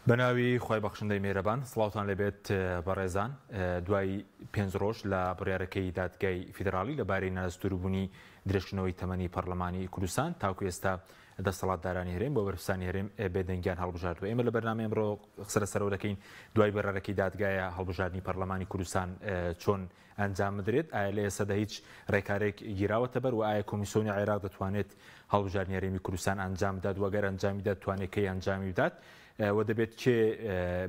بەناوی خوای بەخشندەی میهرەبان سڵاوتان لێبێت بەڕێزان دوای پێنج ڕۆژ لە بڕیارەکەی دادگای فیدراڵی لەبارەی نادەستووربوونی درێژکردنەوەی تەمەنی پەرلەمانی کوردستان تاکو ئێستا دەسەڵاتدارانی هەرێم بۆ بەرپرسانی هەرێم بێدەنگیان هەڵبژاردووە ئێمە لە بەرنامەی ئەمڕۆ قسە لەسەرەوە دەکەین دوای بڕیارەکەی دادگایە هەڵبژاردنی پەرلەمانی کوردستان چۆن ئەنجام بدرێت؟ ئایا لە ئێستادا هیچ ڕێکارێک گیراوەتە بەر و ئایا کۆمیسۆنی عێراق دەتوانێت هەڵبژاردنی هەرێمی کوردستان ئەنجام بدات و ئەگەر ئەنجامی بدات توانێت کەی ئەنجامی بدات و دەبێت کێ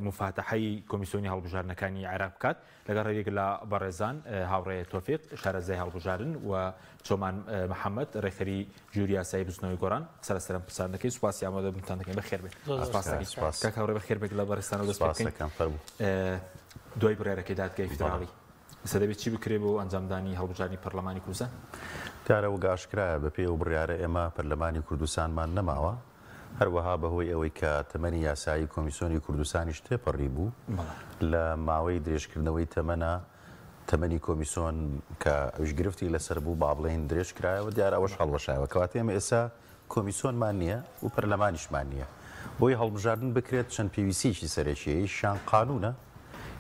موفاتەحەی کۆمیسۆنی هەڵبژاردنەکانی عێراق بکات؟ لەگەڵ هەریەک لە بەڕێزان هاوڕێ تۆفیق شارەزای هەڵبژاردن و چۆمان محەممەد ڕێکخەری ژووری یاسایی بزوتنەوەی گۆڕان قسە لەسەر ئەم پرسانە دەکەین. سوپاسی ئامادەبوونتان دەکەین. بەخێربێن. سوپاس دەکەین. کاک هاوڕێ بەخێربێت لە بەڕێزتانەوە دەست پێ بکەین. دوای بڕیارەکەی دادگای فیدراڵی ئێستا دەبێت چی بکرێت بۆ ئەنجامدانی هەڵبژاردنی پەرلەمانی کوردستان؟ دیارە وەک ئاشکرایە بەپێی ئەو بڕیارە ئێمە پەرلەمانی کوردستانمان نەماوە، هەروەها بەهۆی ئەوەی کە تەمەنی یاسایی کۆمیسۆنی کوردستانیش تێپەڕیبوو لە ماوەی درێژکردنەوەی تەمەنە تەمەنی کۆمیسۆن کە ئەویش گرفتی لەسەر بوو با بڵێین درێژ کرایەوە دیارە ئەوەش هەڵوەشایەوە کەواتە ئێمە ئێستا کۆمیسۆنمان نییە و پەرلەمانیشمان نییە بۆی هەڵبژاردن بکرێت چەند پێویستیەکی سەرەکیە یەکیشیان قانونە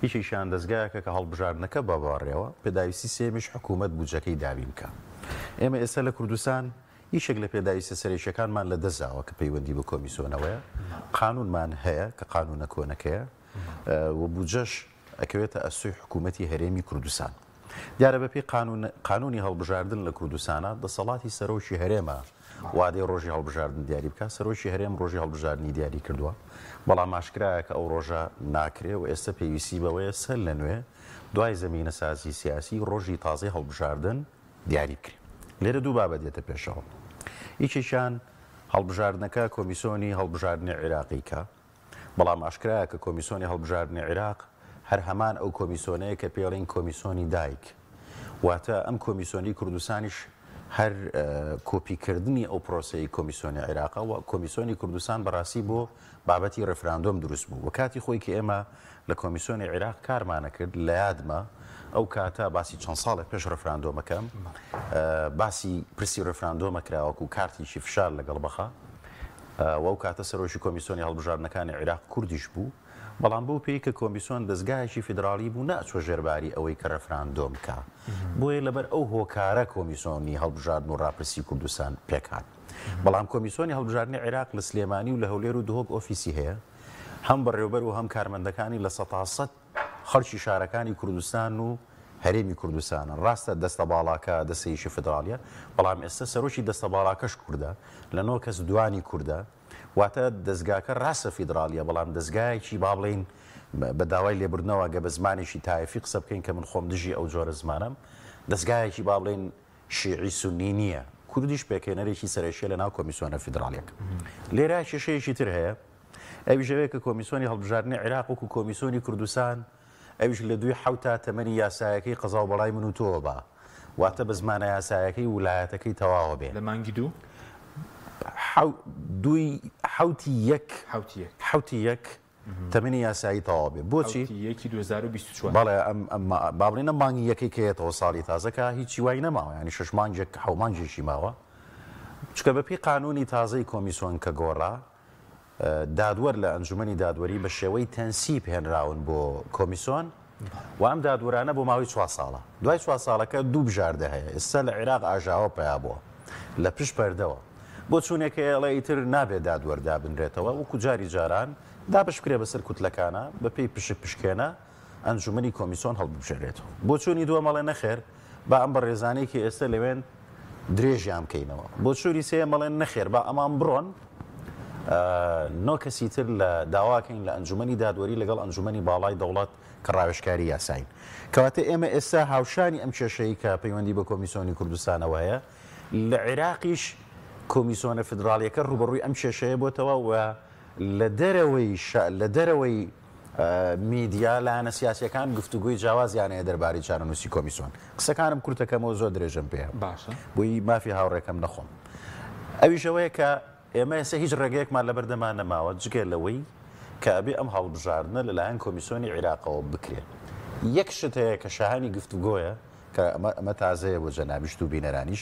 یەکێکیان دەزگایەکە کە هەڵبژاردنەکە بەبەڕێوە پێداویستی سێیەمیش حکوومەت بودجەکەی دابین بکا ئێمە ئێستا لە کوردستان یەکێک لە پێداویستە سەرەکیەکانمان لە دەست داوە کە پەیوەندی بە کۆمیسۆنەوەیە قانونمان هەیە کە قانونە کۆنەکەیە و بودجەش ئەکەوێتە ئەستۆی حکوومەتی هەرێمی کوردستان. دیارە بەپێی قانوون قانوونی هەڵبژاردن لە کوردستانا دەسەڵاتی سەرۆکی هەرێمە وادەی ڕۆژی هەڵبژاردن دیاری بکات، سەرۆکی هەرێم ڕۆژی هەڵبژاردنی دیاری کردووە، بەڵام ئاشکرایە کە ئەو ڕۆژە ناکرێ و ئێستە پێویستی بەوەیە سەر لە نوێ دوای زەمینەسازی سیاسی ڕۆژی تازەی هەڵبژاردن دیاری بکرێ. لێرە دوو بابەت دێتە پێشەوە. یەکێکیان هەڵبژاردنەکە کۆمیسۆنی هەڵبژاردنی عیراقی کە بەڵام ئاشکرایە کە کۆمیسۆنی هەڵبژاردنی عیراق هەر هەمان ئەو کۆمیسۆنەیە کە پێڵین کۆمیسۆنی دایک واتە ئەم کۆمیسۆنی کوردستانیش هەر کۆپیکردنی ئەو پرۆسەی کۆمیسۆنی عیراقە و کۆمیسۆنی کوردستان بەڕاستی بۆ بابەتی ڕێفراندۆم دروست بوو و کاتی خۆی کە ئێمە لە کۆمیسۆنی عیراق کارمانە کرد لە یادمە ئەو کاتە باسی چەند ساڵێک پێش ڕێفراندۆمەکەم باسی پرسی ڕێفراندۆمە کراوەکو کارتێکی فشار لەگەڵ بەخا و ئەو کاتە سەرۆکی کۆمیسۆنی هەڵبژاردنەکانی عیراق کوردیش بوو، بەڵام بەو پێی کە کۆمیسۆن دەزگایەکی فیدراڵی بوو نەئەچووە ژێرباری ئەوەی کە ڕێفراندۆم بکا، بۆیە لەبەر ئەو هۆکارە کۆمیسۆنی هەڵبژاردن و ڕاپرسی کوردستان پێکهات. بەڵام کۆمیسۆنی هەڵبژاردنی عیراق لە سلێمانی و لە هەولێر و دهۆک ئۆفیسی هەیە، هەم بەڕێوبەر و هەم کارمەندەکانی 100% خەڵکی شارەکانی کوردستان و هەرێمی کوردستانن. ڕاستە دەستە باڵاکە دەستەیەکی فیدراڵیە، بەڵام ئێستا سەرۆکی دەستە باڵاکەش کوردە، لە نۆ کەس دوانی کوردە، واتە دەزگاکە ڕاستە فیدراڵیە، بەڵام دەزگایەکی با بڵێین بە داوای لێبوردنەوە گەر بە زمانێکی تایەفی قسە بکەین کە من خۆم دژی ئەو جۆرە زمانەم، دەزگایەکی با بڵێین شیعی سوننی نییە، کوردیش پێکهێنەرێکی سەرەکیە لەناو کۆمیسۆنە فیدراڵیەکە. لێرە کێشەیەکی تر هەیە، ئەویش ئەوەیە کە کۆمیسۆنی هەڵبژاردنی عیراق وەکو کۆمیسۆنی کوردستان ئەویش لە دووی حەوتا تەمەنی یاسایەکەی قەزا و بەڵای من و تۆوە با واتە بە زمانە یاسایەکەی ولایەتەکەی تەواوە بێ. لە مانگی دوو؟ حەو دووی حەوتی یەک حەوتی یەک. حەوتی یەک تەمەنی یاسایی تەواو بێ. بۆچی؟ حەوتی یەکی 2024. بەڵێ ئەم ئەم با بڵێین ئەم مانگی یەکەی کە یەتەوە ساڵی تازە کە هیچی وای نەماوە یانی شەش مانگێک حەو مانگێکی ماوە چونکە بە پێی قانوونی تازەی کۆمیسۆن کە گۆڕا دادوەر لە ئەنجومەنی دادوەری بە شێوەی تەنسیب هێنراون بۆ کۆمیسۆن و ئەم دادوەرانە بۆ ماوەی چوار ساڵە. دوای چوار ساڵەکە دوو بژاردە هەیە، ئێستا لە عێراق ئاژاوە پەیا بووە لە پشت پەردەوە. بۆچوونێک هەیە ئەڵێ ئیتر نابێ دادوەر دابنرێتەوە وەکو جاری جاران دابەش بکرێ بەسەر کوتلەکانا بەپێی پشک پشکێنە ئەنجومەنی کۆمیسۆن هەڵببژێرێتەوە. بۆچوونی دووەم ئەڵێ نەخێر با ئەم بەڕێزانەی کە ئێستە لەوێن درێژیان بکەینەوە. بۆچوونی سێیەم ئەڵێن نەخێر با ئەمان بڕۆن نۆ کەسی تر لە داواکەین لە ئەنجومەنی دادوەری لەگەڵ ئەنجومەنی باڵای دەوڵەت کە ڕاوێژکاری یاسایین. کەواتە ئێمە ئێستا هاوشانی ئەم کێشەی کە پەیوەندی بە کۆمیسۆنی کوردستانەوە هەیە، لە عێراقیش کۆمیسۆنە فیدراڵیەکە ڕووبەڕووی ئەم کێشەیە بۆتەوە و لە دەرەوەی لە دەرەوەی میدیا لایەنە سیاسیەکان گفتوگۆی جیاوازیان هەیە دەربارەی چارەنووسی کۆمیسۆن. قسەکانم کورتەکەمەوە زۆر درێژەم پێیە باشە. بۆی مافی هاوڕێکەم نەخۆم. ئەویش ئەوەیە کە ئێمە ئێستا هیچ ڕێگەیەکمان لەبەردەما نەماوە جگە لەوەی کە ئەبێ ئەم هەڵبژاردنە لەلایەن کۆمیسۆنی عیراقەوە بکرێ. یەک شت هەیە کە شایانی گفتوگۆیە کە ئەمە ئەمە تازەیە بۆ جەنابیشت و بینەرانیش.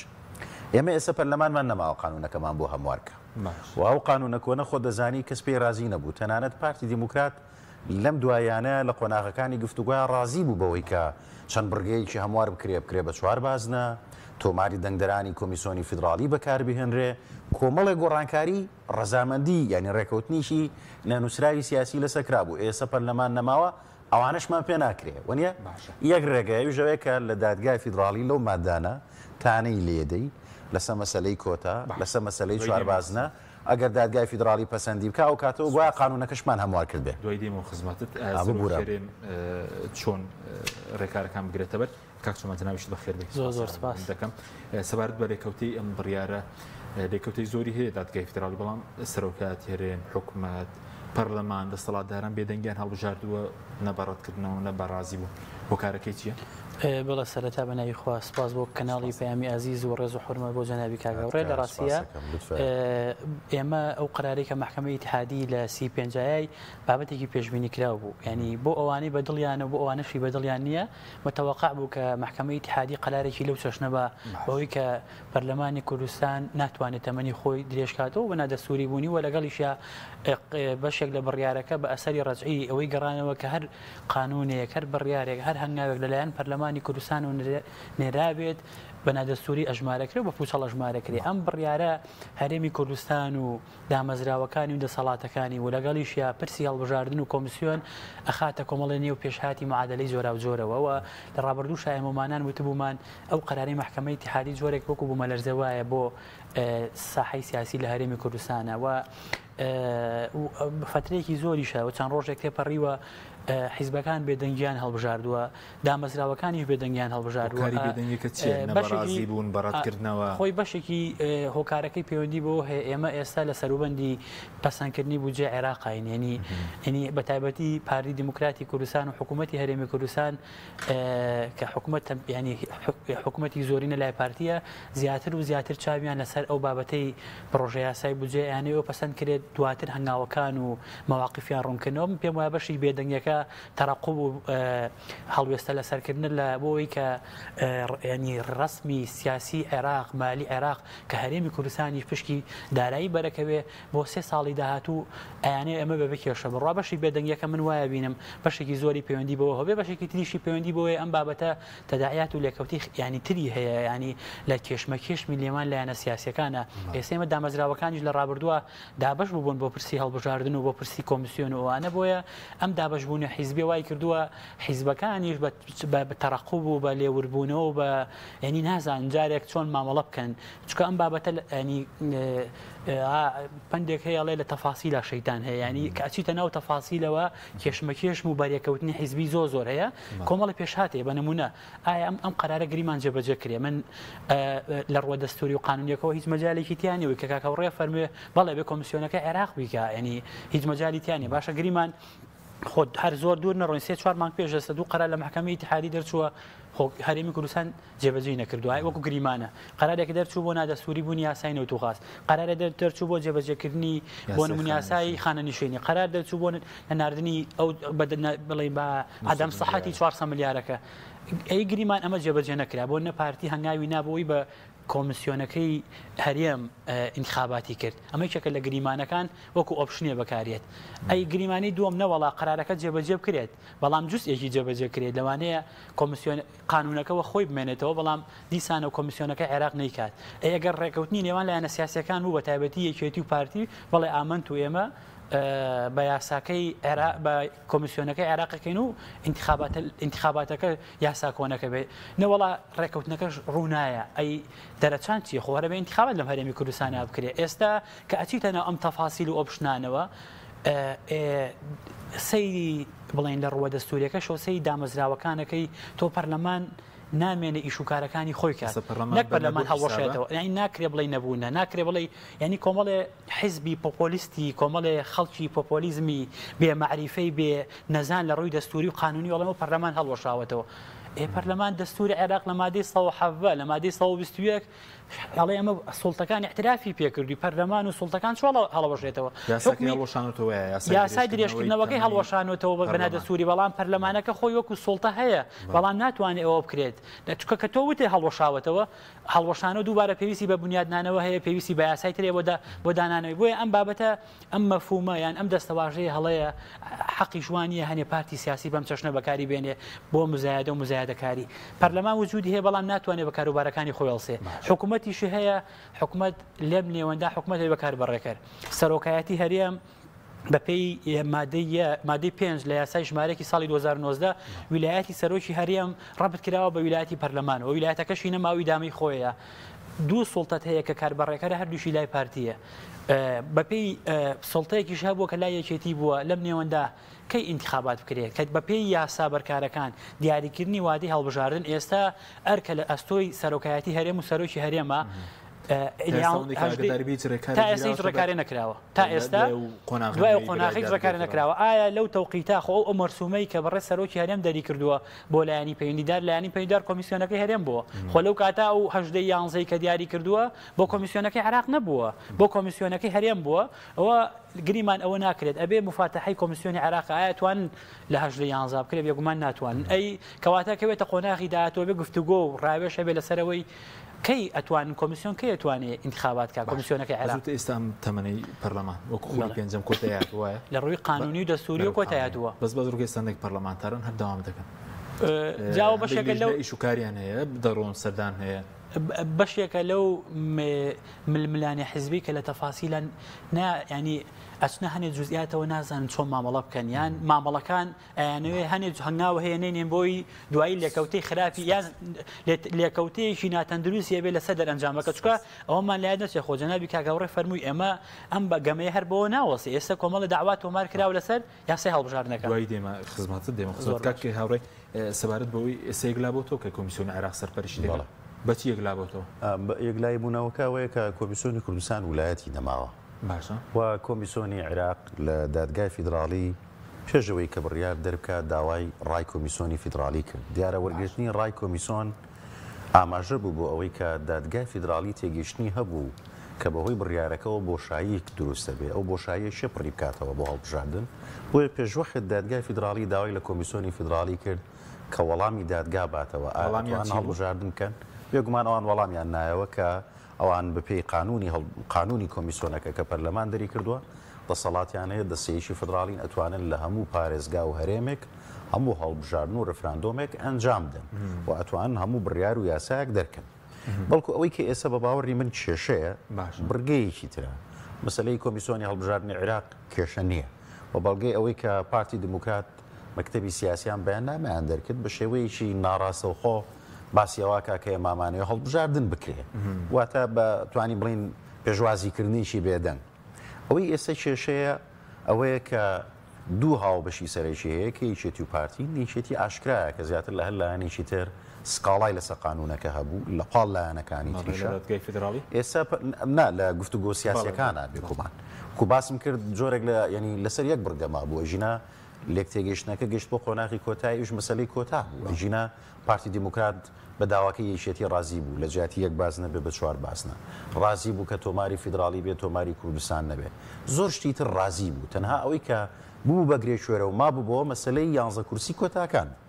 ئێمە ئێستا پەرلەمانمان نەماوە قانوونەکەمان بۆ هەموار کە. و ئەو قانوونە کۆنە خۆت دەزانی کەس پێی ڕازی نەبوو. تەنانەت پارتی دیموکرات لەم دواییانە لە قۆناغەکانی گفتوگۆیا ڕازی بوو بەوەی کە چەند بڕگەیەکی هەموار بکرێ، بکرێ بە چوار بازنە، تۆماری دەنگدەرانی کۆمیسۆنی فیدڕاڵی بەکار بهێنرێ، کۆمەڵێک گۆڕانکاری ڕەزامەندی یانی ڕێکەوتنیکی نەنووسراوی سیاسی لەسەر کرابوو، ئێسە پەرلەمان نەماوە ئەوانەشمان پێ ناکرێ وەنیە؟ یەک ڕێگەیە ئەویش ئەوەیە کە لە دادگای فیدڕاڵی لەو مادانە تانەی لێدەی لەسەر مەسەلەی کۆتا، لەسەر مەسەلەی چواربازنە، ئەگەر دادگای فیدڕاڵی پەسەندی بکا ئەو کاتەوە گوایە قانوونەکەشمان هەموار کردبێ. دوای دێمەوە خزمەتت ئایا سەرۆک هەرێم چۆن ڕێکارەکان بگرێتە بەر؟ کاک چۆمان جەنابیشت بەخێر بێی. زۆر زۆر سپاس دەکەم. سەبارەت بە لێکەوتەی ئەم بڕیارە لێکەوتەی زۆری هەیە دادگای فیدراڵی بەڵام سەرۆکایەتی هەرێم، حکومەت، پەرلەمان، دەسەڵاتداران بێدەنگیان هەڵبژاردووە نە بە ڕەتکردنەوە نە بە ڕازی بوون. هۆکارەکەی چییە؟ بەڵێ سەرەتا بە ناوی خوا سپاس بۆ کەناڵی پەیامی ئازیز و ڕێز و حورمەت بۆ جەنابی کاک هاوڕێ. لە ڕاستیە ئێمە ئەو قەرارەی کە مەحکەمەی ئیتحادی لە 35 ئایای بابەتێکی پێشبینی کراو بوو، یانی بۆ ئەوانەی بە دڵیانە و بۆ ئەوانەشی بە دڵیان نییە متەوەقع بوو کە مەحکەمەی ئیتحادی قەرارێکی لەو چەشنە بە بەوەی کە پەرلەمانی کوردستان ناتوانێت تەمەنی خۆی درێژکاتەوە بە نادەستوری بوونی و لەگەڵیشیا بەشێک لە بڕیارەکە بە ئەسەری ڕەجعی ئەوەی گەڕانەوە کە هەر قانونێک هەر بڕیارێک هەر هەنگاوێک لەلایەن پەرلەمانی کوردستان و نێرابێت بە نادەستوری ئەژمارەکرێ و بە پوچەڵ ئەژمارەکرێ ئەم بڕیارە هەرێمی کوردستان و دامەزراوەکانی و دەسەڵاتەکانی و لەگەڵیشیا پرسی هەڵبژاردن و کۆمسیۆن ئەخاتە کۆمەڵێ نێو پێشهاتی معادەلەی جۆراوجۆرەوە و لە ڕابردووشا ئێمەمانان وتبوومان ئەو قەرارەی مەحکەمەی ئیتیحادی جۆرێک وەکو بوومەلەرزە وایە بۆ ساحەی سیاسی لە هەرێمی کوردستانە و فترەیەکی زۆریشە و چەند ڕۆژێک تێپەڕیوە حیزبەکان بێدەنگیان هەڵبژاردووە دامەزراوەکانیش بێدەنگیان هەڵبژاردووە. هۆکاری بێدەنگیەکە چییە؟ نەبەڕازی بوون، بەڕەتکردنەوە؟ خۆی بەشێکی هۆکارەکەی پەیوەندی بەوە هەیە ئێمە ئێستا لە سەروبەندی پەسەندکردنی بودجەی عێراقین، یعنی یعنی بە تایبەتی پارتی دیموکراتی کوردستان و حکوومەتی هەرێمی کوردستان کە حکوومەت یعنی حکوومەتی زۆرینە لای پارتیە زیاتر و زیاتر چاویان لەسەر ئەو بابەتەی پڕۆژە یاسای بودجەی ئەیانەوێ پەسەند کرێت دواتر هەنگاوەکان و مەواقفیان ڕوونکردنەوە. من پێم وایە بەشی بێدەنگیەکە تەرەقوب و هەڵوێستە لەسەرکردنە لە بۆ ئەوەی کە ینی ڕەسمی سیاسی عێراق مالی عێراق کە هەرێمی کوردستانی پشکی دارایی بەرەکەوێ بۆ سێ ساڵی داهاتوو ئەیانەوێ ئەمە بە بکێشە بڕوا بەشی بێدەنگیەکە من وایە بینم بەشێکی زۆری پەیوەندی بەوە هەبێ بەشێکی تریشی پەیوەندی بەوەیە ئەم بابەتە تەداعیات و لێکەوتی ینی تری هەیە ینی لە کێشمەکێشمی لێمان لایەنە سیاسەکانە ئێستا ئێمە دامەزراوەکانیش لە ڕابردووە دابەش بووبوون بۆ پرسی هەڵبژاردن و بۆ پرسی کۆمیسیۆن و ئەوانە، بۆیە ئەم دابەشبوونە حیزبیە وای کردووە حیزبەکانیش بە تەرەقوب و بە لێوردبوونەوە و بە یعنی نازانن جارێک چۆن مامەڵە بکەن، چونکە ئەم بابەتە ینی پەندێک هەیە ئەڵێ لە تەفاسیلا شەیتان هەیە، ینی کە ئەچیتە ناو تەفاسیلەوە کێشمەکێشم و بەرێکەوتنی حیزبی زۆر زۆر هەیە، کۆمەڵی پێشهاتەیە بە نمونە ئایا ئەم ئەم قەرارە گریمان جێبەجێ کرێ من لە ڕووە دەستوری و قانونیەکەوە هیچ مەجالێکی تیا نیە کە کاک هاوڕێ فەرموێ بەڵێ بێ کۆمیسیۆنەکە عێراق بیکا یعنی هیچ مەجالی تیا نیە باشە گریمان خۆ هەر زۆر دوور نەڕۆین سێ چوار مانگ پێش ئێستا دوو قەرار لە مەحکەمەی ئیتیحادی دەرچووە خۆ هەرێمی کوردستان جێبەجێی نەکردووە ئای وەکو گریمانە قەرارێک دەرچوو بۆ نادەستوری بوونی یاسای نەوت و غاز قەرارێ دەرچوو بۆ جێبەجێکردنی بۆ نمونە یاسای خانەنشینی قەرار دەرچوو بۆ ناردنی ئەو بڵێ بە عدم صحتی 400 ملیارەکە ئەی گریمان ئەمە جێبەجێ نەکرا بۆ نە پارتی هەنگاوی نابووی بە کۆمسیۆنەکەی هەرێم ئینتخاباتی کرد ئەمە یەکێکە لە گریمانەکان وەکو option ێ بەکارێت ئەی گریمانی دووەم نەوەڵا قەرارەکە جێبەجێ بکرێت بەڵام جزئێکی جێبەجێ کرێت لەوانەیە کۆمسیۆن قانونەکەوە خۆی بمێنێتەوە بەڵام دیسانەوە کۆمیسیۆنەکە عێراق نەیکات ئەی ئەگەر ڕێکەوتنی نێوان لایەنە سیاسیەکان بوو بە تایبەتی یەکێتی و پارتی بەڵێ ئامەنت و ئێمە بە یاساکەی عێراق بە کۆمیسیۆنەکەی عێراقەکەین و انتخابات انتخاباتەکە یاسا کۆنەکە بێ نەوەڵا ڕێکەوتنەکەش ڕوونایە ئەی دەرەچان چیە خۆ هەرە بە انتخابات لەم هەرێمی کوردستانە بکرێ ئێستا کە ئەچیتە ناو ئەم تەفاسیل و option انەوە سەیری بڵێن لە ڕووە دەستوریەکەشەوە سەیری دامەزراوەکانەکەی تۆ پەرلەمان نامێنێ ئیش و کارەکانی خۆی کات نەک پەرلەمان هەڵوەشێتەوە یعنی ناکرێ بڵێ نەبوونە ناکرێ بڵێ یعنی کۆمەڵێ حیزبی پۆپۆلیستی کۆمەڵێ خەڵکی پۆپۆلیزمی بێ مەعریفەی بێ نەزان لە ڕووی دەستوری و قانونی وەڵێ پەرلەمان هەڵوەشاوەتەوە. ئێ پەرلەمان دەستوری عێراق لە مادەی 117 لە مادەی 121 ئەڵێ ئەمە سوڵتەکان اعترافی پێکردووی پەرلەمان و سوڵتەکان چۆڵ هەڵەوەشێتەوە یاسای درێژکردنەوەکەی هەڵوەشانەوەتەوە بە نادەستوری بەڵام پەرلەمانەکە خۆی وەکو سوڵتە هەیە بەڵام ناتوانێت ئەوە بکرێت چکە کە تۆ وتێ هەڵوەشاوەتەوە هەڵوەشانەوە دووبارە پێویستی بە بنیادنانەوە هەیە پێویستی بە یاسای ترێ بۆ دانانەوەی بۆیە ئەم بابەتە ئەم مەفهومە یان ئەم دەستەواژەیە هەڵەیە، حەقیش وا نییە هەنێ پارتی سیاسی بەم چەشنە بەکاری بێنێ بۆ مزایەدە و مزایەدەکاری. پەرلەمان وجودی هەیە بەڵام ناتوانێ بە کاروبارەکانی خۆی هەڵسێ. حکومەتیشی هەیە، حکومەت لەم نێوەندا حکومەت هەیە بە کاربەڕێکەر. سەرۆکایەتی هەرێم بەپێی مادەی مادەی پێنج لە یاسای ژمارەیەکی ساڵی 2019 ویلایەتی سەرۆکی هەرێم ڕەبت کراوە بە ویلایەتی پەرلەمانەوە، ویلایەتەکەشی نەماوە ئیدامەی خۆیە. دوو سوڵتەت هەیە کە کاربەڕێکەرە هەردووشی لای پارتییە. بەپێی سوڵتەیەکیش هەبووە کە لای یەکێتی بووە لەم نێوەندا کەی ئینتخابات بکرێت کە بەپێی یاسا بەرکارەکان دیاریکردنی وادەی هەڵبژاردن ئێستا ئەرکە لە ئەستۆی سەرۆکایەتی هەرێم و سەرۆکی هەرێمە تا ئێستا هیچ ڕێکارێ نەکراوە تا ئێستا دوای قۆناغی ڕێکارە نەکراوە ئایا لەو تەوقیتا خۆ ئەو مەرسومەی کە بەڕێز سەرۆکی هەرێم دەری کردووە بۆ لایەنی پەیوەندیدار لایەنی پەیوەندیدار کۆمیسیۆنەکەی هەرێم بووە خۆ لەو کاتە ئەو هەژدەی یانزەی کە دیاری کردووە بۆ کۆمیسیۆنەکەی عێراق نەبووە بۆ کۆمیسیۆنەکەی هەرێم بووە ئەوە گریمان ئەوە ناکرێت ئەبێ مفاتەحەی کۆمیسیۆنی عێراق ئایا توان لە هەژدەی یانزە بکرێت بێگومان ناتوانن ئەی کەواتە کەوێتە قۆناغی داهاتوو بێ گفتوگۆ و ڕاوێژ هەبێ لەسەرەوەی کەی ئەتوانن کۆمیسیۆن کەی ئەتوانێ ئینتخابات کا کۆمیسیۆنەکەی عێراق ئەزوتە ئێستا ئەم تەمەنەی پەرلەمان وەکو خولی پێنجەم کۆتایی هاتووە وایە؟ لە ڕووی قانونی و دەستووریەوە کۆتایی هاتووە. بەس بەس ڕووی ئێستا هەندێک پەرلەمانتارن هەر دەوام دەکەن. جا ئەوە بەشێکە لەو ئیش و کاریان هەیە دەڕۆن سەردان هەیە. بەشێکە لەو ململانێ حزبی کە لە تەفاسیلە نا ینی ئەچنە هەنێ جزئیاتەوە نازانن چۆن مامەڵە بکەن یان مامەڵەکان ئەیانەوێ هەنێ هەنگاو هەیە نەینێن بۆی دوایی لێکەوتەی خراپی یان لێکەوتەیەکی ناتەندروستی هەبێ لەسەر دەرئەنجامەکە چونکە ئەوەمان لایەت نەچێ خۆ جەنابی کاک هاوڕێ فەرمووی ئێمە ئەم بە گەمەیە هەر بەوە ناوەستێ ئێستا کۆمەڵە دەعوا تۆمار کراوە لەسەر یاسای هەڵبژاردنەکە. دوایی دێمە خزمەتت دێمە خزمەت زۆر کاک باش. هاوڕێ سەبارەت بەوەی ئێستا یەکلا بۆتەوە کە کۆمیسیۆنی عێراق سەرپەرشتی دەکات بەڵێ. بە چی یەکلا بۆتەوە؟ یەکلایی بوونەوەکە ئەوەیە کە کۆمیسیۆنی کوردستان ولایەتی نەماوە. باشە. و کۆمیسۆنی عێراق لە دادگای فیدراڵی پێش ئەوەی کە بڕیار دەربکات داوای ڕای کۆمیسۆنی فیدراڵی کرد. دیارە وەرگرتنی ڕای کۆمیسۆن ئاماژە بوو بۆ ئەوەی کە دادگای فیدراڵی تێگەیشتنی هەبوو کە بەهۆی بڕیارەکەوە بۆشاییەک دروست دەبێ، ئەو بۆشاییە کێ پڕی بکاتەوە بۆ هەڵبژاردن؟ بۆیە پێشوەخت دادگای فیدراڵی داوای لە کۆمیسۆنی فیدراڵی کرد کە وەڵامی دادگا باتەوە ئایا وەڵامیان ئەتوانن چی بوو؟ هەڵبژاردن بکەن؟ بێگومان ئەوان وەڵامیان نایەوە کە ئەوان بەپێی قانوونی قانوونی کۆمیسۆنەکە کە پەرلەمان دەریکردووە دەسەڵاتیان هەیە، دەستەیەکی فدراڵین ئەتوانن لە هەموو پارێزگا و هەرێمێک هەموو هەڵبژاردن و رفراندۆمێک ئەنجام بدەن و ئەتوانن هەموو بڕیار و یاسایەک دەرکەن. بەڵکو ئەوەی کە ئێستا بە باوەڕی من کێشەیە بڕگەیەکی ترە. مەسەلەی کۆمیسۆنی هەڵبژاردنی عیراق کێشە نییە و بەڵگەی ئەوەی کە پارتی دیموکرات مەکتەبی سیاسیان بەیاننامەیان دەرکرد بە شێوەیەکی ناڕاستەوخۆ باسی ئەوە کا کە ئێمامانەوێ هەڵبژاردن بکرێ واتە بە توانین بڵێین پێشوازیکردنێکی بێدەنگ. ئەوەی ئێستا کێشەیە ئەوەیە کە دوو هاوبەشی سەرەکی هەیە کە یەکێتی و پارتین، یەکێتی ئاشکرایە کە زیاتر لە هەر لایەنێکی تر سکاڵای لەسەر قانوونەکە هەبوو لە پاڵ لایەنەکانی تریشا. لە دادگای فیدراڵی؟ ئێستا نا لە گفتوگۆ سیاسیەکانا بێگومان وەکو باسم کرد جۆرێک لە یانی لەسەر یەک بڕگە مابوو ئەژینا لێکتێگەیشتنەکە گەیشت بۆ قۆناغی کۆتایی ئەویش مەسەلەی کۆتا بوو ئەژینا پارتی دیموکرات بە داواکەی یەکێتی ڕازی بوو، لە جیاتی یەک بازنە بێ بە چوار بازنە. ڕازی بوو کە تۆماری فیدراڵی بێ تۆماری کوردستان نەبێ. زۆر شتی تر ڕازی بوو. تەنها ئەوەی کە ببوو بە گرێکوێرە و مابووبەوە مەسەلەی یانزە کورسی کۆتاکان بوو.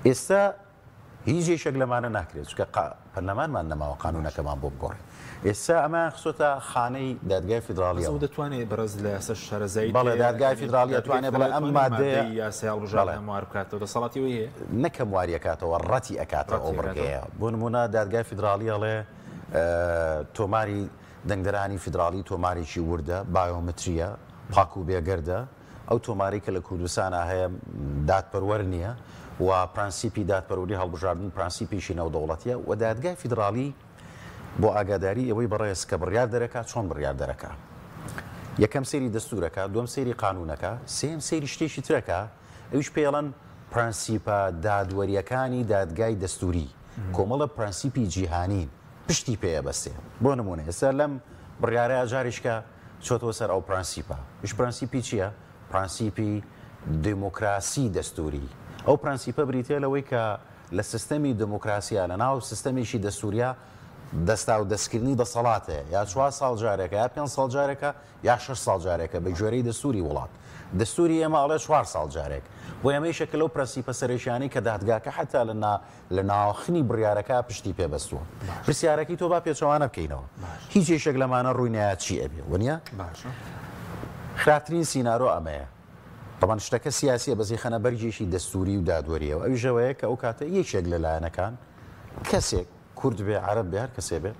ئێستا هیچ یەکێک لەمانە ناکرێت، چونکە پەرلەمانمان نەماوە قانوونەکەمان بۆ بگۆڕێ. ئێستا ئەمەیان خستۆتە خانەی دادگای فیدراڵیەوە. بەس ئەو دەتوانێ بەڕێز لە یاسا شارەزاییت بەڵێ هەیە، دادگای فیدراڵی دادگای ئەتوانێ فیدراڵی بڵێ ئەم ئەتوانێ مادەیە مادەی یاسای هەڵبژاردن بەڵێ. هەموار بکاتەوە دەسەڵاتی ئەوەی هەیە؟ نەک هەمواری ئەکاتەوە ڕەتی ئەکاتەوە ئەو ڕەتی ئەکاتەوە. بڕگەیە. بۆ نموونە دادگای فیدراڵی ئەڵێ تۆماری دەنگدەرانی فیدراڵی تۆمارێکی وردە، بایۆمترییە، پاک و بێگەردە، ئەو تۆمارەی کە لە کوردستانا هەیە دادپەروەر نییە و پرەنسیپی دادپەروەری هەڵبژاردن پرەنسیپێکی نێودەوڵەتییە و دادگای فیدراڵی بۆ ئاگاداری ئێوەی بەڕێز کە بڕیار دەرەکا چۆن بڕیار دەرەکا؟ یەکەم سەیری دەستورەکا، دووەم سەیری قانونەکا، سێیەم سەیری شتێکی ترەکا ئەویش پێی ئەڵێن پرەنسیپە دادوەریەکانی دادگای دەستوری، کۆمەڵە پرەنسیپی جیهانین پشتی پێ ئەبەستێ. بۆ نمونە ئێستا لەم بڕیارەیا جارێکیکە چۆتەوە سەر ئەو پرەنسیپە. ئیش پرەنسیپی چیە؟ پرەنسیپی دیموکراسی دەستوری. ئەو پرەنسیپە بریتیە لەوەی کە. لە سیستەمی دێموکراسیا، لە ناو سیستەمێکی دەستووریا دەستاودەستکردنی دەسەڵات هەیە، یا چوار ساڵ جارێکە، یا پێنج ساڵ جارێکە، یا شەش ساڵ جارێکە بە گوێرەی دەستووری وڵات. دەستووری ئێمە ئەڵێ چوار ساڵ جارێک. بۆیە ئەمە یەکێکە لەو پرەنسیپە سەرەکیانەی کە دادگاکە حەتا لە نا لە ناوەخنی بڕیارەکە پشتی پێ بەستووە. پرسیارەکەی تۆ با پێچەوانە بکەینەوە. هیچ یەکێک لەمانە ڕووی نایە چی ئەبێ؟ وەنیە؟ خراپترین سینارۆ ئەمەیە. تەبعەن شتەکە سیاسیە بەس ئیخەنە بەرگێکی دەستووری و دادوەریەوە ئەویش ئەوەیە کە ئەو کاتە یەکێک لە لایەنەکان کەسێک کورد بێ عەرەب بێ هەر کەسێ بێ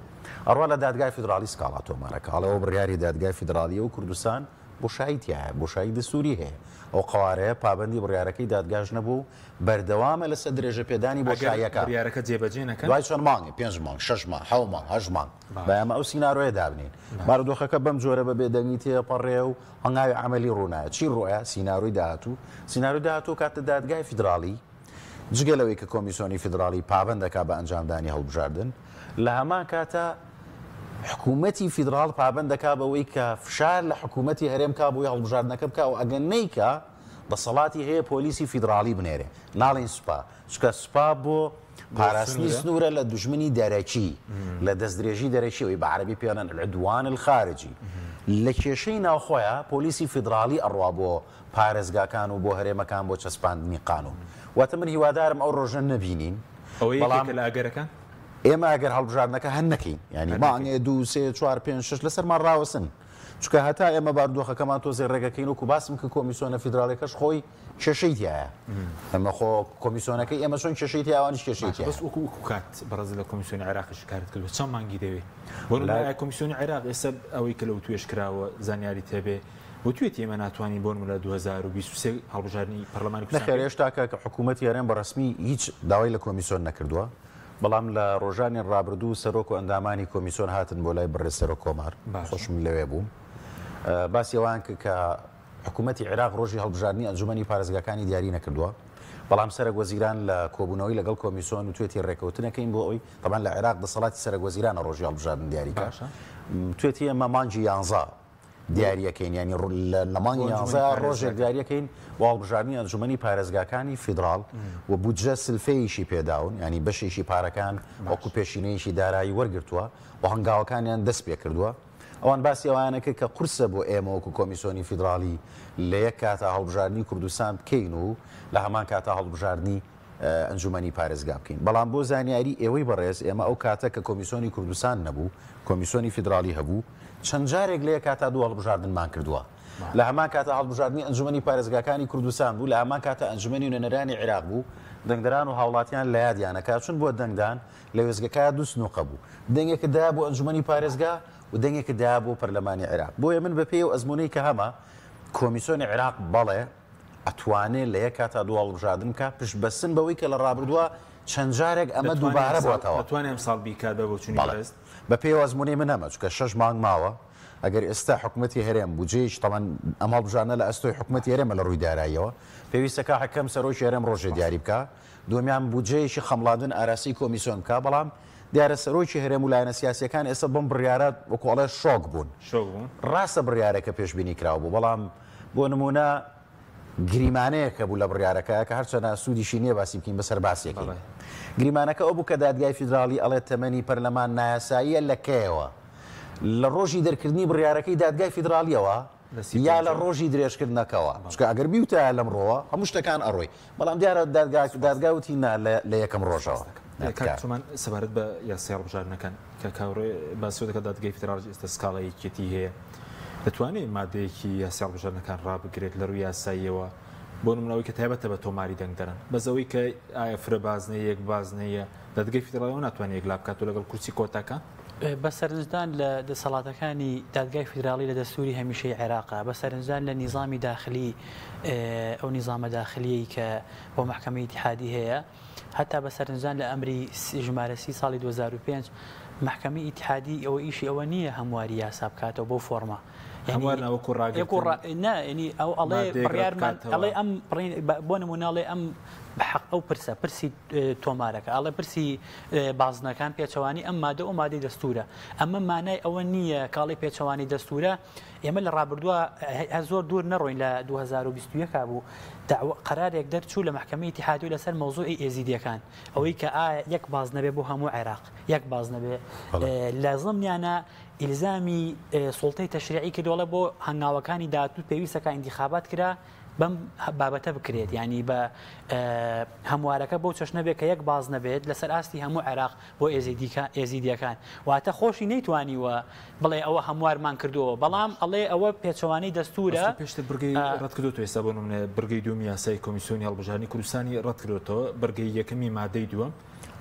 ئەڕوا لە دادگای فیدراڵی سکاڵا تۆمارەکە ئەڵێ ئەوە بڕیاری دادگای فیدراڵیە و کوردستان بۆشایی تیایە بۆشایی دەستووری هەیە ئەو قەوارەیە پابەندی بڕیارەکەی دادگاش نەبوو و بەردەوامە لەسەر درێژەپێدانی ئەگەر بۆشاییەکە بڕیارەکە جێبەجێ نەکەن؟ دوای چەند مانگێ پێنج مانگ شەش مانگ حەو مانگ هەشت مانگ با ئێمە ئەو سینارۆیە دابنێین بارودۆخەکە بەم جۆرە بە بێدەنگی تێپەڕێ و هەنگاوی عەمەلی ڕوونایە. چی ڕووئەیا؟ سینارۆی داهاتوو. سینارۆی داهاتوو کاتە دادگای فیدراڵی جگە لەوەی کە کۆمیسۆنی فیدراڵی پابەند دەکا بە ئەنجامدانی هەڵبژاردن، لە هەمان کاتا حکوومەتی فیدراڵ پابەند دەکا بەوەی کە فشار لە حکوومەتی هەرێم کا بۆی هەڵبژاردنەکە بکا و ئەگەر نەیکا دەسەڵاتی هەیە پۆلیسی فیدراڵی بنێرێ، ناڵێین سوپا، چونکە سوپا بۆ پاراستنی سنوورە لە دوژمنی دەرەکی، لە دەستدرێژی دەرەکی، ئەوەی بە عەرەبی پێی ئەڵێن العدوان الخارجی. لە کێشەی ناوخۆیا پۆلیسی فیدراڵی ئەڕوا بۆ پارێزگاکان و بۆ هەرێمەکان بۆ چەسپاندنی قانوون. واتە من هیوادارم ئەو ڕۆژە نەبینین. ئەوە بەڵام یەکێکە لە ئەگەرەکان؟ ئێمە ئەگەر هەڵبژاردنەکە هەر نەکەین، یانی مانگێ، دوو، سێ، چوار، پێنج، شەش لەسەرمان ڕاوەستن. چونکە هەتا ئێمە بارودۆخەکەمان تۆزێ ڕێگەکەین، وەکو باسم کرد کۆمیسۆنە فیدراڵیەکەش خۆی کێشەی تیایە ئەمە خۆ کۆمیسۆنەکەی ئێمە چۆن کێشەی تیا ئەوانیش کێشەی باشە تیایە. بەس وەکو وەکو کات بەڕێز لە کۆمیسیۆنی عێراقیش کارت کردووە چەند مانگی دەوێ بۆ نمونە لای ئایا کۆمیسیۆنی عێراق ئێستا ئەوەی کە لە وتوێژ کراوە زانیاریت هەبێ وتوێتی ئێمە ناتوانین بۆ نمونە لە 2023 هەڵبژاردنی پەرلەمانی کوردستان نەخێر بکەین؟ هێشتا کە حکوومەتی هەرێم بە ڕەسمی هیچ داوای لە کۆمیسۆن نەکردووە بەڵام لە ڕۆژانی ڕابردوو سەرۆک و ئەندامانی کۆمیسۆن هاتن بۆ لای بەڕێز سەرۆک کۆمار باشە خۆشم لەوێ بووم باسی ئەوان کرد کە حکومەتی عێراق ڕۆژی هەڵبژاردنی ئەنجومەنی پارێزگاکانی دیاری نەکردووە، بەڵام سەرەک وەزیران لە کۆبوونەوەی لەگەڵ کۆمیسۆن وتوێتی ڕێکەوتنەکەین بۆ ئەوەی، تەبعەن لە عێراق دەسەڵاتی سەرەک وەزیرانە ڕۆژی هەڵبژاردن دیاری کا، باشە. وتوێتی ئێمە مانگی یانزە دیاریەکەین، یانی لە بۆ مانگی ئەنجومەنی یانزە ڕۆژێک پارێزگاکان. دیاریەکەین بۆ هەڵبژاردنی ئەنجومەنی پارێزگاکانی فیدراڵ و بودجە سلفەیەکی پێداون، یانی بەشێکی پارەکان وەکو باشە. پێشینەیەکی دارایی وەرگرتووە و هەنگاوەکانیان دەست پێکردووە. ئەوان باسی ئەوەیان کرد کە قورسە بۆ ئێمە وەکو کۆمیسۆنی فیدراڵی لە یەک کاتا هەڵبژاردنی کوردستان بکەین و لە هەمان کاتا هەڵبژاردنی ئەنجومەنی پارێزگا بکەین. بەڵام بۆ زانیاری ئێوەی بەڕێز ئێمە ئەو کاتە کە کۆمیسۆنی کوردستان نەبوو، کۆمیسۆنی فیدراڵی هەبوو، چەند جارێک لە یەک کاتا دوو هەڵبژاردنمان کردووە. لە هەمان کاتا هەڵبژاردنی ئەنجومەنی پارێزگاکانی کوردستان بوو، لە هەمان کاتا ئەنجومەنی نوێنەرانی عیراق بوو، دەنگدەران و هاوڵاتیان لە یادیانە کە چون بۆ دەنگدان لە وێستگەکە دوو سنوقە بوو، دەنگێکت دایە بۆ ئەنجومەنی پارێزگا و دەنگێکت دایە بۆ پەرلەمانی عێراق. بۆیە من بەپێی ئەو ئەزموونەی کە هەمە، کۆمیسۆنی عێراق بەڵێ ئەتوانێ لە یەک کاتا دوو هەڵبژاردن بکا، پشت بەستن بەوەی کە لە ڕابردووە چەند جارێک ئەمە دەتوانێ دووبارە ئەمساڵ بۆتەوە. دەتوانێ ئەمساڵ بیکات بە بۆچوونی بەڵێ بەڕێزت؟ بەپێی ئەو ئەزموونەی من هەمە، چونکە شەش مانگ ماوە، ئەگەر ئێستا حکومەتی هەرێم بودجەیەکی، تەبعەن ئەم هەڵبژاردنە لە ئەستۆی حکومەتی هەرێمە لە ڕووی داراییەوە، پێویستە کا حەکەم سەرۆکی هەرێم ڕۆژێ دیاری بکا، دووەمیان بودجەیەکی خەمڵاندن ئاراستەی کۆمیسۆن بکا، بەڵام دیارە سەرۆکی هەرێم و لایەنە سیاسییەکان ئێستا بەم بڕیارە وەکو ئەڵێ شۆک بوون. شۆک بوون. ڕاستە بڕیارەکە پێشبینی کراو بوو، بەڵام بۆ نموونە گریمانەیەک هەبوو لە بڕیارەکە کە هەرچەنە سوودیشی نییە باسی بکەین بەسەر باسیەکەین. بەڵێ. گریمانەکە ئەو بوو کە دادگای فیدراڵی ئەڵێ تەمەنی پەرلەمان نایاساییە لە کەیەوە؟ لە ڕۆژی دەرکردنی بڕیارەکەی دادگای فیدراڵییەوە؟ یا لە ڕۆژی درێژکردنەکەوە، چونکە ئەگەر بیوتایە لەمڕۆوە هەموو شتەکان ئەڕۆی، بەڵام دیارە دادگا وتی نا لە یەکەم ڕۆژەوە. کاک چۆمان سەبارەت بە یاسای هەڵبژاردنەکان کاک هاوڕێ باسی ئەوە دەکات دادگای فیدراڵی ئێستا سکاڵای یەکێتی هەیە دەتوانێت مادەیەکی یاسای هەڵبژاردنەکان ڕابگرێت لە ڕووی یاساییەوە بۆ نمونە ئەوەی کە تایبەتە بە تۆماری دەنگدەران بەس ئەوەی کە ئایا فرە بازنەیە یەک بازنەیە دادگای فیدراڵی ئەوە ناتوانێت یەکلا بکاتەوە لەگەڵ کورسی کۆتاکان؟ بە سەرنجدان لە دەسەڵاتەکانی دادگای فیدراڵی لە دەستووری هەمیشەی عێراقا، بە سەرنجدان لە نیزامی داخلی ئەو نیزامە داخلییەی کە بۆ مەحکەمەی ئیتیحادی هەیە، هەتا بە سەرنجدان لە ئەمری ژمارە سی ساڵی 2005 مەحکەمەی ئیتیحادی ئەوە ئیشی ئەوە نییە هەمواری یاسا بکاتەوە بەو فۆرمە. هەموار نا وەکوو ڕاگرتن نا یەنی ئەو ئەڵێ مادەیەک بڕیارمان ڕەتبکاتەوە. ئەڵێ ئەم بۆ نموونە ئەڵێ ئەم. بە حەق ئەو پرسە پرسی تۆمارەکە ئەڵێ پرسی بازنەکان پێچەوانی ئەم مادە و مادەی دەستورە ئەمە مانای ئەوە نییە کاڵی پێچەوانی دەستورە ئێمە لە ڕابردووە هەر زۆر دوور نەڕۆین لە 2021 بوو داوا قەرارێک دەرچوو لە مەحکەمەی ئیتیحادی لەسەر مەوزوعی ئێزیدیەکان ئەوەی کە ئایا یەک بازنە بێ بۆ هەموو عێراق یەک بازنە بێ لە زمنیانە ئیلزامی سوڵتەی تەشریعی کردووە بۆ هەنگاوەکانی داهاتوو پێویستە کە ئینتیخابات کرا بەم بابەتە بکرێت ینی بە هەموارەکە بۆ چەشنە بێت کە یەک باز نەبێت لەسەر ئاستی هەموو عێراق بۆ ئێزیدیەکان واتە خۆشی نەیتوانیوە بڵێ ئەوە هەموارمان کردووە بەڵام ئەڵێ ئەوە پێچەوانەی دەستورە. پێشتر بڕگەی ڕەتکردۆتەوە ئێستا بۆ نمونە بڕگەی دووەمی یاسای کۆمیسیۆنی هەڵبژاردنی کوردستانی ڕەتکردۆتەوە بڕگەی یەکەمی مادەی دووەم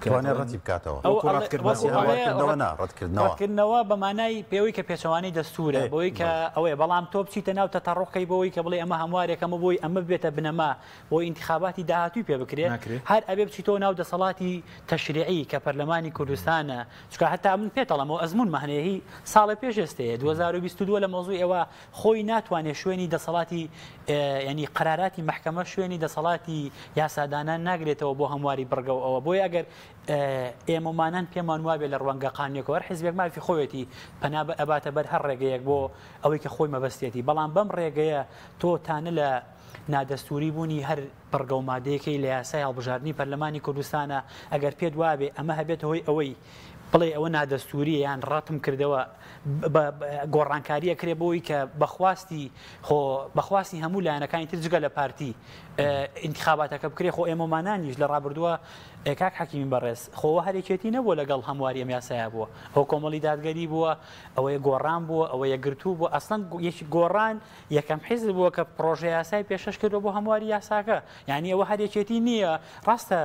توانێت ڕەتی بکاتەوە. وەکو ڕەتکردنەوە نا، ڕەتکردنەوە. ڕەتکردنەوە بە مانای پێوەی کە پێچەوانەی دەستورە بۆی کە ئەوەیە بەڵام تۆ بچیتە ناو تەتەڕوقی بۆی کە بڵێ ئەمە هەموارێکەمە بۆی ئەمە ببێتە بنەما بۆ ئینتخاباتی داهاتووی پێ بکرێ هەر ئەبێ بچیتەوە ناو دەسەڵاتی تەشریعی کە پەرلەمانی کوردستانە چونکە هەتا من پێت ئەڵێم ئەوە ئەزموونمە هەنێ هی ساڵێ پێش ئێستەیە 2022 لە مەوزوعی ئەوە خۆی ناتوانێ شوێنی دەسەڵاتی یعنی قەراراتی مەحکەمە شوێنی دەسەڵاتی یاسادانان ناگرێتەوە بۆ هەمواری بڕگە و ئەوە بۆیە ئەگەر ئێمەمانان پێمان وابێ لە ڕوانگە قانونیەکەوە هەر حیزبێک مافی خۆیەتی پەنا ئەباتە بەر هەر ڕێگەیەک بۆ ئەوەی کە خۆی مەبەستێتی بەڵام بەم ڕێگەیە تۆ تانە لە نادەستوری بوونی هەر بڕگە و مادەیەکەی لە یاسای هەڵبژاردنی پەرلەمانی کوردستانە، ئەگەر پێت وابێ ئەمە هەبێتە هۆی ئەوەی بڵێی ئەوە نادەستووریە یان ڕەتم کردەوە گۆڕانکاری ئەکرێ بۆی کە بەخواستی خۆ بەخواستی هەموو لایەنەکانی تر جگە لە پارتی ئینتخاباتەکە بکرێ خۆ ئێمەمانانیش لە ڕابردووە کاک حەکیمی بەڕێز خۆوە هەرێکێتی نەبووە لەگەڵ هەمواری ئەم یاسایە بووە هۆ کۆمەڵی دادگەری بووە ئەوەیە گۆڕان بووە ئەوە یەکگرتوو بووە ئەسڵەن یەکی گۆڕان یەکەم حیزب بووە کە پڕۆژە یاسای پێشکەش کردووە بۆ هەمواری یاساکە یعنی ئەوە هەر یەکێتی نییە ڕاستە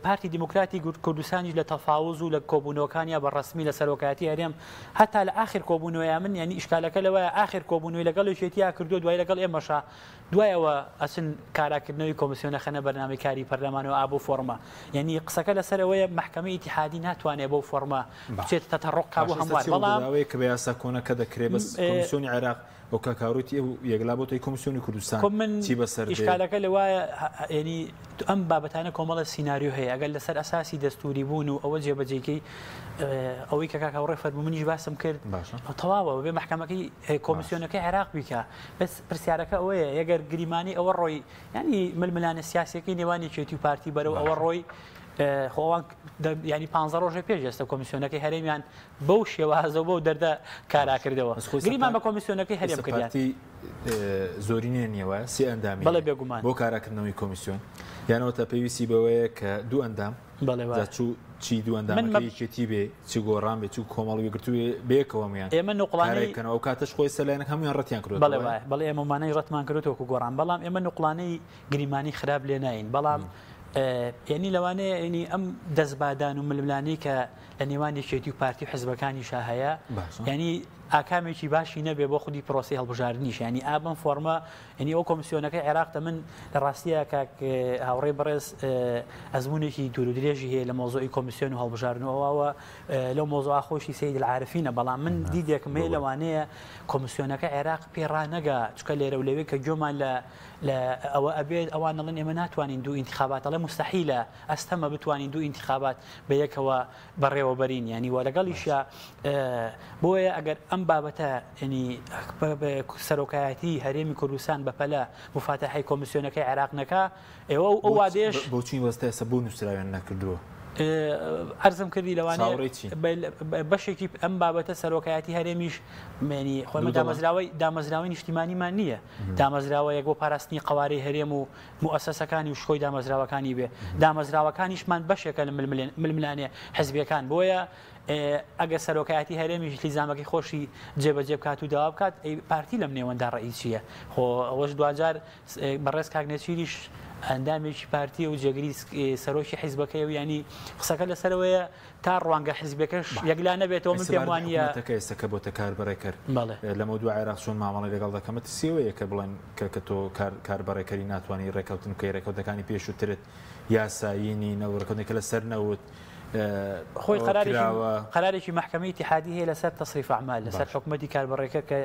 پارتی دیموکراتی کوردستانیش لە تەفاوز و لە کۆبوونەوەکانیا بە ڕسمی لە سەرۆکایەتی هەرێم هەتا لە ئاخر کۆبوونەوەیان من یعنی ئیشکالەکە لەوەیە ئاخر کۆبوونەوەی لەگەڵ یەکێتیا کردووە دوای لەگەڵ ئێمەشا دوایەوە ئەچن کاراکردنەوەی کۆمیسیۆنە خەنە بەرنامەی کاری پەرلەمانەوە ئابۆ فۆرمە یعنی قسەکە لەسەرەوەیە مەحکەمەی ئیتیحادی ناتوانێت بەو فۆرمە بچێت تەتەڕۆق کا بۆ هەموار بەڵام کە بە یاسا کۆنەکە دەکرێت بەس کۆمیسیۆنی عێراق ئەو کاک هاوڕێتی ئەو یەکلا بۆتەی کۆمیسیۆنی کوردستان خۆ من چی بەسەر دێ؟ ئیشکالەکە لەوایە یعنی ئەم بابەتانە کۆمەڵە سیناریۆ هەیە ئەگەر لەسەر ئەساسی دەستوری بوون و ئەوە جێبەجێکەی ئەوەی کە کاک هاوڕێ فەرموو منیش باسم کرد باشە تەواوە بێ مەحکەمەکەی کۆمیسیۆنەکەی عێراق بیکا بەس پرسیارەکە ئەوەیە ئەگەر گریمانی ئەوە ڕۆی ینی ململانێ سیاسیەکەی نێوان یەکێتی و پارتی بەرەو ئەوە ڕۆی خۆ ئەوان ینی پ ڕۆژێ پێش ئێستا کۆمیسیۆنەکەی هەرێمیان بەو شێوازە و بەو دەردە کارا کردەوە. گریمان بە کۆمیسیۆنەکەی هەرێم کردیان. پارتی زۆرینەیە نییە وایە؟ سێ ئەندامی بەڵێ بێگومان. بۆ کاراکردنەوەی کۆمیسیۆن. یان ئەوەتا پێویستی بەوەیە کە دوو ئەندام بەڵێ وایە. جا چوو چی دوو ئەندامەکە یەکێتی بێ چ گۆڕان بێ چ کۆمەڵ و یەکگرتوو بێ بەیەکەوە هەموویان ئێمە نوقڵانەی کارای بکەنەوە. ئەو کاتەش خۆی سەر لایەنەکە هەموویان ڕەتیان کردۆتەوە بەڵێ وایە. بەڵێ ئێمە مانای ڕەتمان کردۆتەوە وەکوو گۆڕان بەڵام ئێمە نوقڵانەی گریمانەی خراپ لێ ناین بەڵام یانی لەوانەیە یانی ئەم دەستبادان و ململانێی کە لە نێوان یەکێتی و پارتی و حزبەکانیشا هەیە یعنی ئاکامێکی باشی نەبێ بۆ خودی پرۆسی هەڵبژاردنیش ینی ئا بەم فۆرمە ینی ئەو کۆمیسیۆنەکەی عێراق دە من لە ڕاستیە کاک هاوڕێی بەڕێز ئەزمونێکی دوور و درێژی هەیە لە مۆزۆی کۆمیسیۆن و هەڵبژاردن و ئەوە لەو مۆزوعە خۆشی سید العارفینە بەڵام من دیدێکم هەیە لەوانەیە کۆمیسیۆنەکە عێراق پێ ڕانەگا چکە لێرە و لەوێ کە گوێمان لە لە ئەوە ئەبێت ئەوان ئەڵێن ئێمە ناتوانین دوو ئینتخابات ئەڵێ موستەحیلە ئەستەمە بتوانین دوو ئینتخابات بە یەکەوە بەڕێوە بەرین یانی وە لەگەڵیشە بۆیە ئەگەر ئەم بابەتە ینی سەرۆکایەتی هەرێمی کوردستان بەپەلە مفاتەحەی کۆمیسیۆنەکەی عێراق نەکا ئێوە ئەو وادەیەش بۆچی وەستا ئێستا بۆ نووسراویان نەکردووە؟ عەرزم کردی لەوانەیە چاوەڕێی چین؟ بەشێکی ئەم بابەتە سەرۆکایەتی هەرێمیش مێنی خۆی دامەزراوەی دامەزراوەی نیشتیمانیمان نییە دامەزراوەیەک بۆ پاراستنی قەوارەی هەرێم و موئەسەسەکانی و شکۆی دامەزراوەکانی بێ دامەزراوەکانیشمان بەشێکە لە ململانێ حزبیەکان بۆیە ئەگەر سەرۆکایەتی هەرێمیش لیزامەکەی خۆشی جێبەجێ بکات و داوا بکات پارتی لەم نێوەندا ڕەئی چییە خۆ ئەوەش دواجار بەڕێز کاک نێچیریش ئەندامێکی پارتیە و جێگری سەرۆکی حیزبەکەی و ینی قسەکە لەسەرەوەیە تا ڕوانگە حیزبەکەش یەکلا نەبێتەوە من پێم وانە حکومەتەکە ئێستا کە بۆتە کاربەڕێکەر بەڵێ لەمە دوای عێراق چۆن مامەڵەی لەگەڵ دەکەن مەترسیەوەیە کە بڵێن کە کە تۆ کار کاربەڕێکەری ناتوانانی ڕێکەوتن بکەی ڕێکەوتەکانی پێشووترت یاسایی نین ئەو ڕێکەوتنێک کە لەسەر نەوت خۆی قەرارێکی مەحکەمەی ئیتیحادی هەیە لەسەر تەسریف ئەعمال لەسەر حکومەتی کاربەڕێکەر کە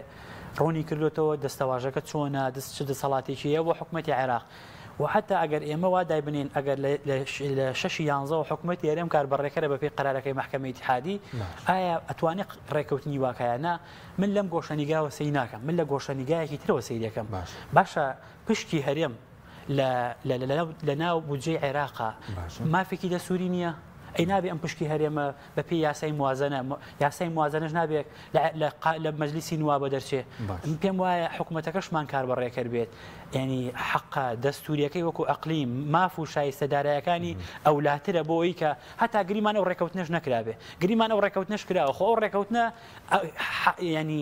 ڕوونی کردوێتەوە دەستەواژەکە چۆنە دەست چ دەسەڵاتێکی هەیە بۆ حکومەتی عێراق. و حەتا ئەگەر ئێمە وا دایبنێین ئەگەر لە شەشی یانزەوە حکومەتی هەرێم کاربەڕێکەرە بەپێی قەرارەکەی مەحکەمەی ئیتیحادی ئایا ئەتوانێ ڕێکەوتنی وا کە نا من لەم گۆشەنیگاوە سەیر ناکەم من لە گۆشەنیگایەکی ترەوە سەیر دەکەم باشە پشکی هەرێم لە ناو بودجەی عێراقا مافێکی دەسووری نییە؟ ئەی نابێ ئەم پشکی هەرێمە بە پێی یاسای موازنە یاسای موازنەش نابێت لە مەجلیسی نوابە دەرچێ پێم وایە حکوومەتەکەشمان کار بەڕێکەر بێت ینی حەقە دەستوریەکەی وەکو ئەقلیم ماف و شایستە دارایەکانی ئەولاترە بۆ ئەوی کە هەتا گریمان ئەو ڕێکەوتنەش نەکرابێ گریمان ئەو ڕێکەوتنەش کراوە خۆ ئەو ڕێکەوتنە ینی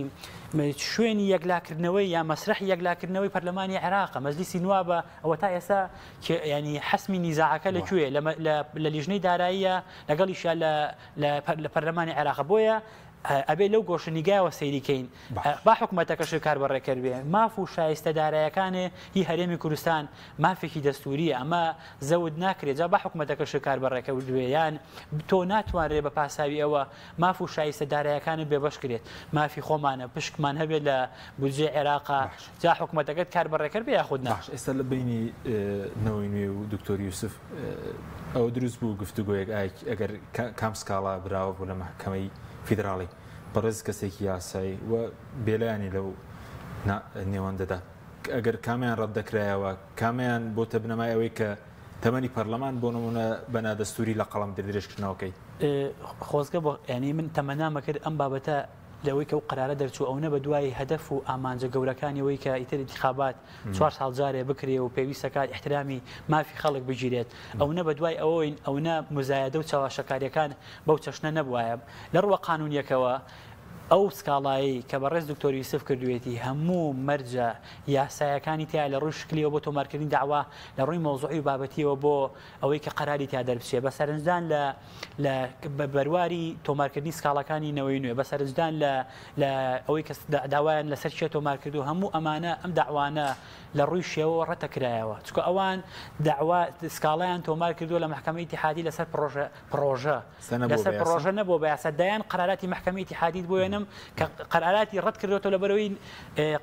شوێنی یەکلاکردنەوەی یا مەسرحی یەکلاکردنەوەی پەرلەمانی عێراقە مەجلیسی نوابە ئەوە تا ئێستا ینی حەسمی نیزاعەکە لە کوێ لە لیژنەی داراییە لەگەڵیشیا لە پەرلەمانی عێراقە بۆیە ئەبێ لەو گۆشە نیگایەوە سەیری کەین با حکومەتەکەش کار بەڕێکەر بێ ماف و شایستە دارایەکانێ هی هەرێمی کوردستان مافێکی دەستوریە ئەمە زەوت ناکرێت جا با حکومەتەکەش کار بەڕێکەر بێ یان تۆ ناتوانرێ بە پاساوی ئەوە ماف و شایستە دارایەکانت بێبەش کرێت مافی خۆمانە پشکمان هەبێت لە بودجەی عێراقا جا حکومەتەکەت کار بەڕێکەر بێ یاخود نا. باش ئێستا لە بەینی نەوەی نوێ و دکتۆر یوسف ئەوە دروست بوو گفتوگۆیەک ئای ئەگەر کام سکاڵا براوە بوو لە مەحکەمەی فیدراڵی بەڕێز کەسێکی یاسایی و بێلایەنی لەو نێوەندەدا ئەگەر کامیان ڕەت دەکرایەوە کامیان بۆتە بنەمای ئەوەی کە تەمەنی پەرلەمان بۆ نمونە بە نادەستوری لە قەڵەم درێژکردنەوەکەی؟ خۆزگە بۆ یانی من تەمەنامە کرد ئەم بابەتە لەوەی کە ئەو قەرارە دەرچوو ئەونە بە دوای هەدەف و ئامانجە گەورەکانی ئەوەی کە ئیتر ئینتیخابات چوار ساڵ جارێ بکرێ و پێویستە کات ئیحترامی مافی خەڵک بگیرێت ئەونە بە دوای ئەوەین ئەونە موزایەدە و چەواشەکاریەکان بەو چەشنە نەبوایە لە ڕووە قانونیەکەوە ئەو سکاڵایەی کە بەڕێز دکتۆر یوسف کردوێتی هەموو مەرجە یاسایەکانی تیا لە ڕووی شکلیەوە بۆ تۆمارکردنی داوا لە ڕووی مەوزوعی و بابەتیەوە بۆ ئەوەی کە قەراری تیا دەربچێ بە سەرنجدان لە لە بەرواری تۆمارکردنی سکاڵاکانی نەوەی نوێ بە سەرنجدان لە لە ئەوەی کە داوایان لەسەر کێ تۆمار کردو هەموو ئەمانە ئەم داوانە لە ڕووی شێوەوە ڕەتەکرایەوە چونکە ئەوان داوا سکاڵایان تۆمار کردووە لە مەحکەمەی ئیتیحادی لەسەر پڕۆژە پڕۆژە لەسەر پڕۆژە نەبووە بە یاسا دەیان قەراراتی مەحکەمەی ئیتیحادیت بۆ وێنم کە قەراراتی ڕەت کردوەوە لەبەرەوەی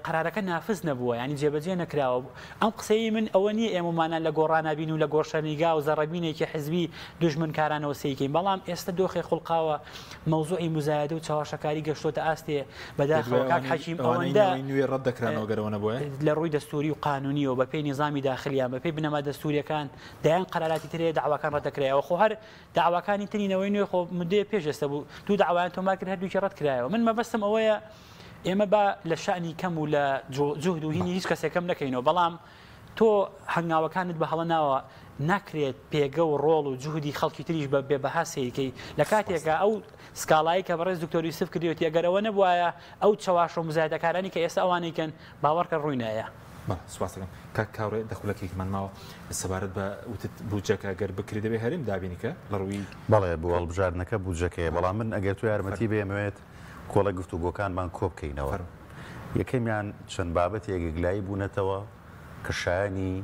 قەرارەکە نافز نەبووە ینی جێبەجێ نەکراوە ئەم قسەی من ئەوە نییە ئێمەمانان لە گۆڕانابین و لە گۆشەنیگا و زەڕەبینێکی حزبی دوژمنکارانەوە سەیکەین بەڵام ئێستا دۆخێ خوڵقاوە مەوزوعی مزایدە و چەواشەکاری گەشتۆتە ئاستێ بەداخەوە کاک حەکیم ئەوەندە نوێ ڕەت دەکرانەوە گەرەوە نەبووە لە ڕووی دەستوری و قانونیەوە بەپێی نیزامی داخلیان بەپێی بنەما دەستوریەکان دەیان قەراراتی ترێ داواکان ڕەت دەکرایەوە خۆ هەر دەعواکانی تری نەوەی نوێ خۆ مدەیە پێش ئێستا بوو دوو دەعوایان تۆمار کرد هەردووکی ڕەت کرایەوە من مەبەستم ئەوەیە ئێمە با لە شانی کەم و لە جوهد و هینی هیچ کەسێکەم نەکەینەوە بەڵام تۆ هەنگاوەکانت بە هەڵە ناوە ناکرێت پێگە و ڕۆڵ و جوهدی خەڵکی تریش بە بێ بەها سەیرکەی لە کاتێکا ئەو سکاڵایی کە بەڕێز دکتۆر یوسف کردوێتی ئەگەر ئەوە نەبوایە ئەو چەواشە و مزایدەکارانی کە ئێستا ئەوانەی کەن باوەڕکە ڕووی نایە. بەڵێ سوپاس دەکەم کاک کاوڕێ دە خولەکێکمان ماوە سەبارەت بە وتت بودجەکە گەر بکرێت دەبێت هەرێم دابینی کە لە ڕووی بەڵێ بۆ هەڵبژاردنەکە بودجەکەیە بەڵام من ئەگەر تۆ یارمەتی بێمەوێت کۆڵە گفتوگۆکانمان کۆ بکەینەوە یەکەمیان چەند بابەتێک یەکلایی بوونەتەوە کە شایانی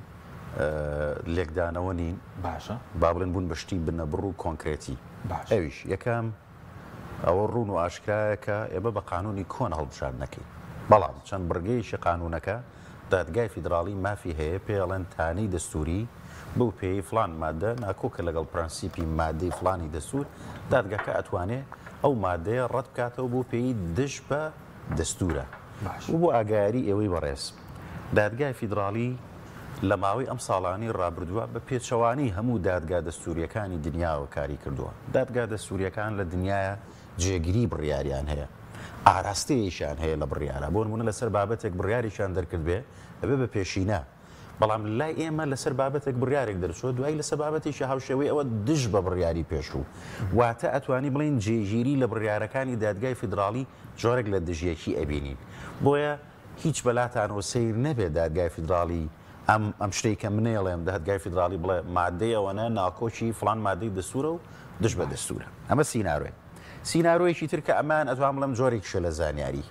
لێکدانەوە نین باشە با بڵێن بوون بە شتی بنەبڕ و کۆنکرێتی ئەویش یەکەم ئەوە ڕوون و ئاشکرایە کە ئێمە بە قانوونی کۆن هەڵبژاردنەکەین، بەڵام چەند بڕگەیەکی قانوونەکە دادگای فیدراڵی مافی هەیە پێی ئەڵێن تانەی دەستووری، بەو پێیەی فڵان مادە ناکۆکە لەگەڵ پرەنسیپی مادەی فڵانی دەستوور، دادگاکە ئەتوانێ ئەو مادەیە ڕەت بکاتەوە بەو پێیەی دژ بە دەستوورە. و بۆ ئاگایاری ئێوەی بەڕێز، دادگای فیدراڵی لە ماوەی ئەم ساڵانەی ڕابردووە بە پێچەوانەی هەموو دادگا دەستوورییەکانی دنیاوە کاری کردووە. دادگا دەستوورییەکان لە دنیایا جێگری بڕیاریان هەیە، ئاراستەیەکیان هەیە لە بڕیارا. بۆ نموونە لەسەر بابەتێک بڕیارێکیان دەرکردبێ، ئەبێ بە پێشینە. بەڵام لای ئێمە لەسەر بابەتێک بڕیارێک دەرچووە، دوایی لەسەر بابەتێکی هاوشێوەی ئەوە دژ بە بڕیاری پێشوو. واتە ئەتوانی بڵێین جێگیری لە بڕیارەکانی دادگای فیدراڵی جۆرێک لە دژیەکی ئەبینین. بۆیە هیچ بەلاتانەوە سەیر نەبێت دادگای فیدراڵی ئەم ئەم شتەی کە منەیڵێم دادگای فیدراڵی بڵێ مادەی ئەوەنە ناکۆکی فڵان مادەی دەستورە و دژ بە دەستورە. ئەمە سینارۆیەک. سینارۆیەکی تر کە ئەمان ئەتوانم بڵێم جۆرێکیشە لە زانیاری.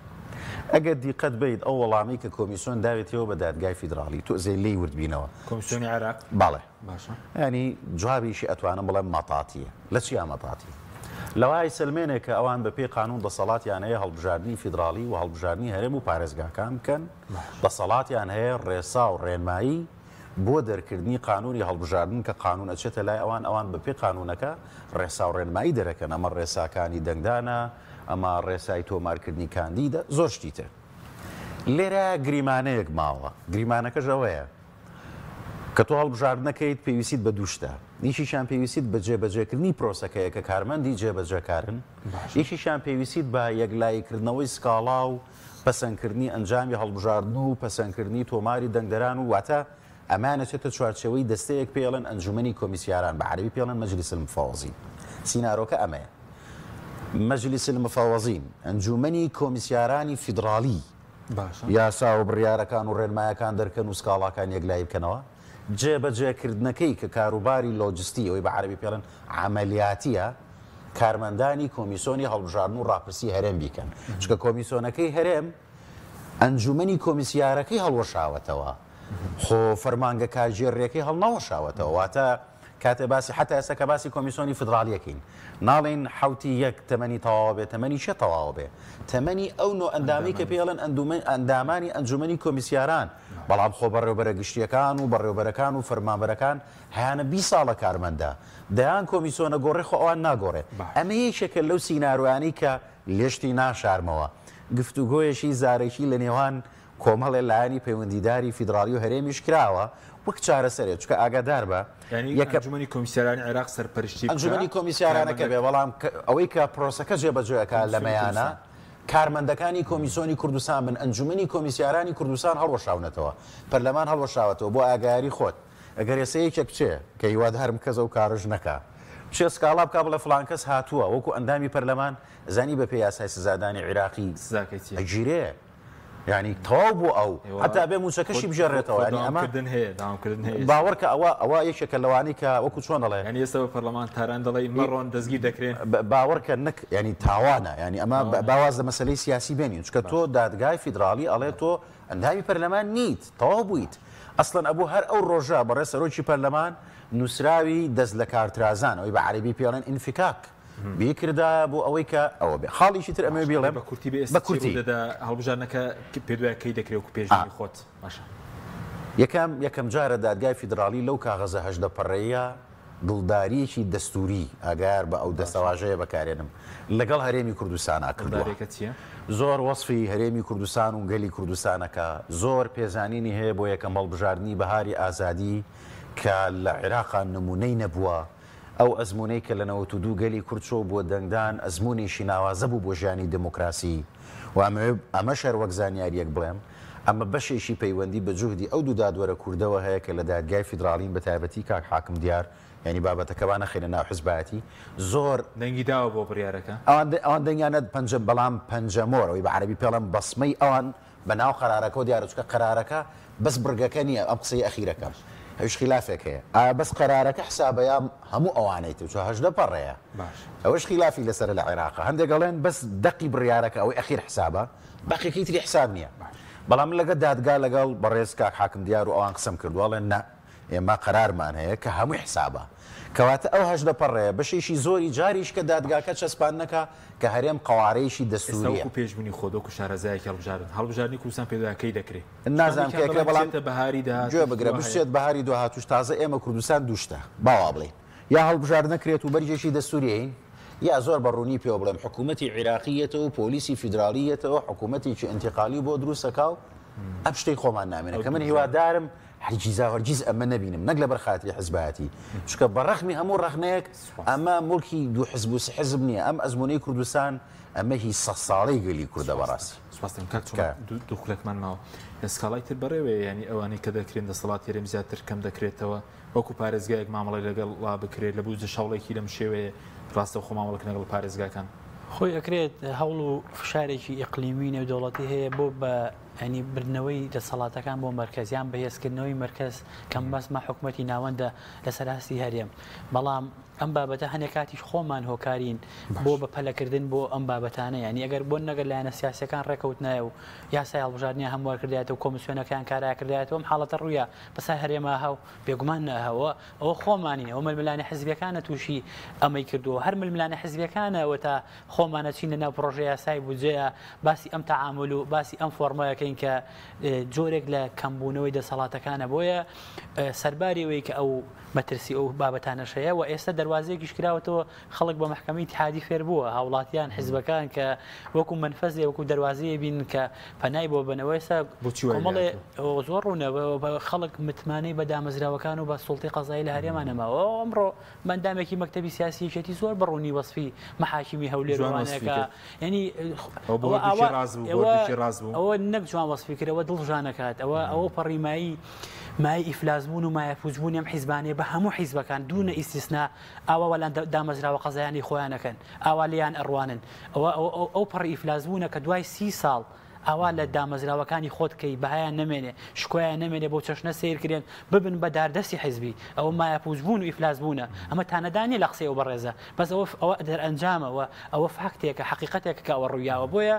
ئەگەر دیقەت بەیت ئەو وەڵامەی کە کۆمیسیۆن داوێتیەوە بە دادگای فیدراڵی تۆزێ لێی ورد بینەوە. کۆمیسیۆنی عێراق؟ بەڵێ. باشە. یانی جوابیشی ئەتوانم بڵێم مەتاتیە. لە چیا مەتاتیە؟ لەوە ئەیسەلمێنێ کە ئەوان بە پێی قانوون دەسەڵاتیان هەیە هەڵبژاردنی فیدراڵی و هەڵبژاردنی هەرێم و پارێزگاکان بکەن، دەسەڵاتیان هەیە ڕێسا و ڕێنمایی بۆ دەرکردنی قانوونی هەڵبژاردن کە قانوون ئەچێتە لای ئەوان، ئەوان بەپێی قانوونەکە ڕێسا و ڕێنمایی دەرەکەن، ئەمە ڕێساکانی دەنگدانە، ئەمە ڕێسای تۆمارکردنی کاندیدە، زۆر شتی تر. لێرە گریمانەیەک ماوە، گریمانەکەش ئەوەیە کە تۆ هەڵبژاردنەکەیت پێویستیت بە دوو شتە، یەکێکیان پێویستیت بە جێبەجێکردنی پرۆسەکەیە کە کارمەندی جێبەجێکارن، یەکێکیان پێویستیت بە یەکلاییکردنەوەی سکاڵا و پەسەندکردنی ئەنجامی هەڵبژاردن و پەسەندکردنی تۆماری دەنگدەران و واتە ئەمەیان ئەچێتە چوارچێوەی دەستەیەک پێی ئەڵێن ئەنجومەنی کۆمیسیاران بە عەرەبی پێی ئەڵێن مجلس المفوضین سینارۆکە ئەمەیە مجلس المفوضین ئەنجومەنی کۆمیسیارانی فیدڕاڵی یاسا و بڕیارەکان و ڕێنمایەکان دەرکەن و سکاڵاکان یەکلایی بکەنەوە جێبەجێکردنەکەی کە کاروباری لۆجستی ئەوەی بە عەرەبی پێڵێن عەمەلیاتیە کارمەندانی کۆمیسۆنی هەڵبژاردن و ڕاپرسی هەرێم بیکەن چونکە کۆمیسۆنەکەی هەرێم ئەنجومەنی کۆمیسیارەکەی هەڵوەشاوەتەوە خۆ فەرمانگە کارگێڕیەکەی هەڵنەوەشاوەتەوە واتە کاتێ باسی حتا ئێستا کە باسی کۆمیسۆنی فیدراڵیەکەین ناڵێین حوتی یەک تەمەنی تەواوە بێ تەمەنی چێ تەواوە بێ تەمەنی ئەو نۆ ئەندامی کە پێڵێن ئەندامانی ئەنجومەنی کۆمیسیاران بەڵام خۆ بەڕێوبەرە گشتیەکان و بەڕێوبەرەکان و فەرمانبەرەکان هەیانە 20 ساڵە کارمەندە دەیان کۆمیسۆنە گۆڕێ خۆ ئەوان ناگۆڕێ ئەمە یەکێکە لەو سینارۆیانەی کە لێشتی ناشارمەوە گفتوگۆیەکی زارەکی لە نێوان کۆمەڵێ لایەنی پەیوەندیداری فیدڕاڵی و هەرێمیش کراوە وەک چارەسەرێ چونکە ئاگادار بە یانی یەکە ئەنجومەنی کۆمیسیارانی عێراق سەرپەرشتی بکا ئەنجومەنی کۆمیسیارانەکە کارمەندە بێ بەڵام ئەوەی کە پرۆسەکە جێبەجێ ئەکا کۆمیسیۆنی لەمەیانە کوردستان. کارمەندەکانی کۆمیسۆنی کوردستان بن ئەنجومەنی کۆمیسیارانی کوردستان هەڵوەشاونەتەوە پەرلەمان هەڵوەشاوەتەوە بۆ ئاگایاری خۆت ئەگەر ئێستا یەکێک بچێ کە هیوادارم کەس ئەو کارەش نەکا بچێ سکاڵا بکا بڵێ فڵان کەس هاتووە وەکو ئەندامی پەرلەمان زانی بەپێی یاسای سزادانی عیراقی سزاکەی چیە؟ ئەگیرێ یانی تەواو بۆ ئەو هەتا بێ موچەکەشی بگێڕێتەوە یانی ئەمە داوامکردن هەیە داوامکردن هەیە باوەڕکە ئەوە ئەوە یەکێکە لەوانەی کە وەکو چۆن دەڵێ یانی ئێستا بە پەرلەمانتاران دەڵێی مەڕۆن دەستگیر دەکرێن باوەڕکە نەک یانی تاوانە یانی ئەمە با واز لە مەسەلەی سیاسی بێنین چونکە تۆ دادگای فیدراڵی ئەڵێ تۆ ئەندامی پەرلەمان نیت تەواو بوویت ئەسڵەن ئەبوو هەر ئەو ڕۆژە بەڕێز سەرۆکی پەرلەمان نووسراوی دەست لەکارترازان ئەوەی بە عەرەبی پێڵێن انفکاک بیکردایە بۆ ئەوەی کە ئەوە بێ. خاڵیکی تر ئەمەوێ باشە بیڵێم بە کورتی بێ بە ئێستا چی کورتی. ڕوودەدا هەڵبژاردنەکە پێت وایە کەی دەکرێ وەکو ئا. پێشبینی خۆت؟ باشە. یەکەم، یەکەم جارە دادگای فیدراڵی لەو کاغەزە 18 پەڕەییە دڵدارییەکی دەستووری، ئاگایار بە ئەو باشە. دەستەواژەیە بەکارێنم، لەگەڵ هەرێمی کوردستانا کردووە. دڵدارییەکە چییە؟ زۆر وەسفی هەرێمی کوردستان و گەلی کوردستان ئەکا، زۆر پێزانینی هەیە بۆ یەکەم هەڵبژاردنی بەهاری ئازادی کە لە عیراقا نموونەی نەبووە، ئەو ئەزموونەی کە لە 92 گەلی کورد چۆ بۆ دەنگدان ئەزموونێکی ناوازە بوو بۆ ژیانی دێموکراسی و ئەمەوێ ئەمەش هەر وەک زانیارییەک بڵێم ئەمە بەشێکی پەیوەندی بە جوهدی ئەو دوو دادوەرە کوردەوە هەیە کە لە دادگای فیدراڵین بە تایبەتی کاک حاکم دیار یانی بابەتەکە با نەخەینە ناو حزبایەتی زۆر دەنگی داوە بۆ بڕیارەکە؟ ئەوان ئەوان دەنگیان نەد پەنجە بەڵام پەنجەمۆر ئەوەی بە عەرەبی پێڵێن بەسمەی ئەوان بە ناو قەرارەکەوە دیارە چونکە قەرارەکە بەس بڕگەکە نیە ئەم قسەی ئەخیرەکەم ئەویش خیلافێک هەیە ئایا بەس قەرارەکە حسابە یا هەموو ئەوانەی تر چونکە 18 پەڕەیە ئەوەش خیلافی لەسەرە لە عێراقا هەندێک ئەڵێن بەس دەقی بڕیارەکە ئەوەی ئەخیر حسابە بەقیەکەی تری حساب نییە بەڵام من لەگەڵ دادگا لەگەڵ بەڕێز کاک حاکم دیار و ئەوان قسەم کردووە ئەڵێن نا ئێمە قەرارمان هەیە کە هەمووی حسابە. کەواتە ئەو 18 پەڕەیە بەشێکی زۆری جاریش کە دادگاکە چەسپاندنەکە کە هەرێم قەوارەیەکی ئێستا دەستوورییە. وەکو پێشبینی خۆت وەکو شارەزایەکی هەڵبژاردن، هەڵبژاردنی کوردستان پێت وایە کەی دەکرێ؟ نازانم چونکە کەی ئەکرێ دەڵێن بەڵام بچێتە بەهاری گوێ داهاتووش بگرە وا هەیە. بچێت بەهاری دواهاتووش تازە ئێمە کوردستان دوو شتە با وا بڵێین یا هەڵبژاردن نەکرێت و بەرگێکی دەستووریین یا زۆر بە ڕوونی پێوە بڵێم حکوومەتی عیراقی یەتەوە و پۆلیسی فیدراڵی یەتەوە حکوومەتێکی ئینتیقالی بۆ دروست ئەکا و ئەم شتەی خۆمان نامێنێ کە من هیوادارم هەرگیزاو هەرگیز ئەمە نەبینم نەک لەبەر خاتری حزبایەتی چونکە بە ڕەغمی هەموو ڕەخنەیەک ئەمە موڵکی دوو حزب و سێ حزب نییە ئەم ئەزموونەی کوردستان ئەمە هی سەد ساڵەی گەلی کوردە بەڕاستی. سوپاس دەکەم کاک چۆمان دوو خولەکمان ماوە سکاڵای تر بەڕێوەیە یانی ئەوانەی کە دەکرێن دەسەڵاتی هەرێم زیاتر کەم دەکرێتەوە وەکو پارێزگایەک مامەڵەی لەگەڵا بکرێت لە بودجە شەوڵێکی لەم شێوەیە ڕاستەوخۆ مامەڵەکردن لەگەڵ پارێزگاکان. خۆی ئەکرێت هەوڵ و فشارێکی ئیقلیمی نێودەوڵەتی هەیە بۆ بە یانی بردنەوەی دەسەڵاتەکان بۆ مەرکەز یان بەهێزکردنەوەی مەرکەز کە مەبەستمە حکومەتی ناوەندە لەسەر ئاستی هەرێم بەڵام ئەم بابەتە هەنێک کاتیش خۆمان هۆکارین بۆ بە پەلەکردن بۆ ئەم بابەتانە یانی ئەگەر بۆ نەگەر لایەنە سیاسەکان ڕێکەوتنایە و یاسای هەڵبژاردنیان هەموار کردایەتەوە و کۆمیسیۆنەکەیان کارا کردایەتەوە ئەم حاڵەتە ڕوویە بەسەر هەرێما هەو بێگومان نەهەوە ئەوە خۆمانین ئەوە ململانێ حزبیەکانە تووشی ئەمەی کردووە هەر ململانێ حزبیەکانە وە تا خۆمان ئەچینە ناو پڕۆژە یاسای بودجەیە باسی ئەم تەعامول و باسی ئەم فۆڕمەکەین. کەین کە جۆرێک لە کەمبوونەوەی دەسەڵاتەکانە بۆیە سەرباری ئەوەی کە ئەو مەترسی ئەو بابەتانەش هەیە و ئێستا دەروازەیەکیش کراوەتەوە خەڵک بە مەحکەمەی ئیتیحادی فێر بووە هاوڵاتیان حزبەکان کە وەکو مەنفەزێ وەکو دەروازەیە بین کە پەنای بۆ بنەوە ئێستا بۆچی وای کۆمەڵێ لێهاتووە؟ زۆر ڕوونە خەڵک متمانەی بە دامەزراوەکان و بە سوڵتەی قەزایی لە هەرێما نەماوە ئەمڕۆ بەندامێکی مەکتەبی سیاسی یەکێتی زۆر بە ڕوونی وەسفی مەحاکیمی هەولێر جوان وەسفی وانەکە کرد. یعنی ئەوە بۆ ئەوە هەردووکی ئاوا ڕاست بوو، بۆ ئەوە هەردووکی ڕاست بوو. ئەوە نەک جوان وەسفی کرد ئەوە دڵ ژانەکات ئەوە ئەوە پەڕیمایی مایەی ئیفلاس بوون و مایەپووچ بوونی ئەم حیزبانەیە بە هەموو حیزبەکان دوونە ئیستیسنا ئاوا وەلان دامەزراوە قەزایانی خۆیان ئەکەن ئاوا لێیان ئەڕوانن ئەوە ئەو پەڕی ئیفلاس بوونە کە دوای سی ساڵ ئاوا لە دامەزراوەکانی خۆت کەی بەهایان نەمێنێ شکۆیان نەمێنێ بۆ چەشنە سەیر کرێن ببن بە داردەستی حیزبی ئەوە مایەپووچ بوون و ئیفلاس بوونە ئەمە تانەدان نیە لە قسەی ئەو بەڕێزە بەس ئەوە ئەوە دەرئەنجامە و ئەوە فاکتێکە حەقیقەتێکە کە ئەوە ڕوویاوە بۆیە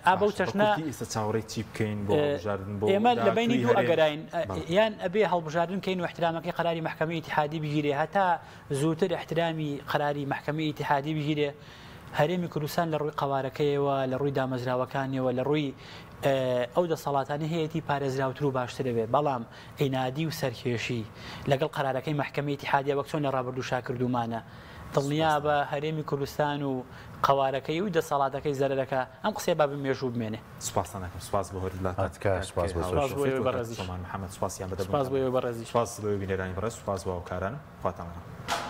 ئا بەو باشە بە چەشنە کورتی ئێستا چاوەڕێی چی بکەین بۆ هەڵبژاردن بۆ ئێمە لە بەینی داهاتووی دوو هەرێم؟ ئەگەراین بەڵێ. یان ئەبێ هەڵبژاردن کەین و ئیحترامەکەی قەراری مەحکەمەی ئیتیحادی بگیرێ هەتا زووتر ئیحترامی قەراری مەحکەمەی ئیتیحادی بگیرێ هەرێمی کوردستان لە ڕووی قەوارەکەیەوە لە ڕووی دامەزراوەکانیەوە لە ڕووی ئەو دەسەڵاتانەی هەیەتی پارێزراوتر و باشتر ئەبێ بەڵام عینادی و سەرکێشی لەگەڵ قەرارەکەی مەحکەمەی ئیتیحادیە وەک چۆن لە ڕابردووشا کردوومانە دڵنیابە هەرێمی کوردستان و قەوارەکەی و دەسەڵاتەکەی زەرەرەکا ئەم قسەیە با بە مێژوو بمێنێ. سوپاستان ئەکەم سوپاس بۆ هەردوولاتان تکایە کاک سوپاس بۆ هاوار تۆش. سوپاس بۆ شەفیق ئێوەی و کاک بەڕێزیش. چۆمان محەمەد سوپاسیان سوپاس بۆ بەدەبوونتان ئێوەی بەڕێزیش. سوپاس بۆ ئێوەی بینەرانی بەڕێز سوپاس بۆ هاوکارانم خواتان لەگەڵ.